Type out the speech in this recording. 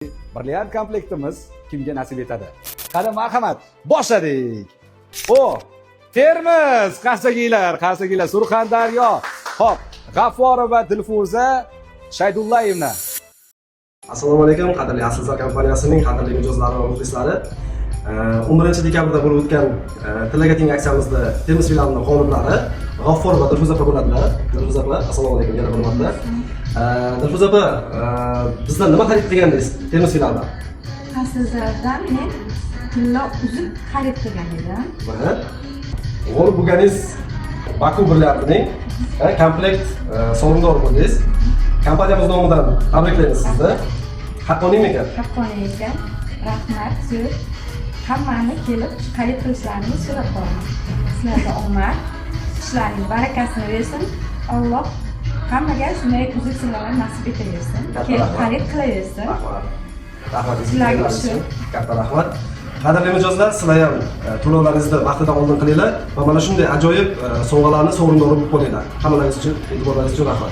Brilliant komplektimiz kimga nasib etadi? Qani, marhamat, boshladik. O, Termiz, qarsakiylar, qarsakiylar, Surxondaryo. Xo'p, G'afforova Dilfuza Shaydullayevna. Assalomu alaykum, qadrli Aslzar kompaniyasining qadrli mijozlari va muxlislari. 11 dekabrda bo'lib o'tgan Tillaga teng aksiyamizda Termiz filialining g'oliblari G'afforova Dilfuza opa bo'ladilar. Dilfuza opa, assalomu alaykum yana bir marta. Dilfuza opa, bizdan nima xarid qilgandingiz Termiz filialida? Aslzardan men tillo uzuk xarid qilgan edim. Mana. G'olib bo'lganingiz Baku brilliantining komplekt sovrindori bo'ldingiz. Kompaniyamiz nomidan tabriklaymiz sizni. Haqqoniymi ekan? Haqqoniy ekan. Rahmat, zo'r. Hammani kelib xarid qilishlarini so'rab qolaman. Sizlarga omad, ishlaring barakasini bersin. Alloh hammaga shunday uzuk sovg'alar nasib etaversin. Katta Kelib rahmat. xarid qilaversin. Rahmat. Rahmat. Sizlarga shu. Katta rahmat. Qadrli mijozlar, sizlar ham to'lovlaringizni vaqtidan oldin qilinglar va mana shunday ajoyib sovg'alarni sovrindori bo'lib qolinglar. Hammalaringiz uchun, e'tiborlaringiz uchun rahmat.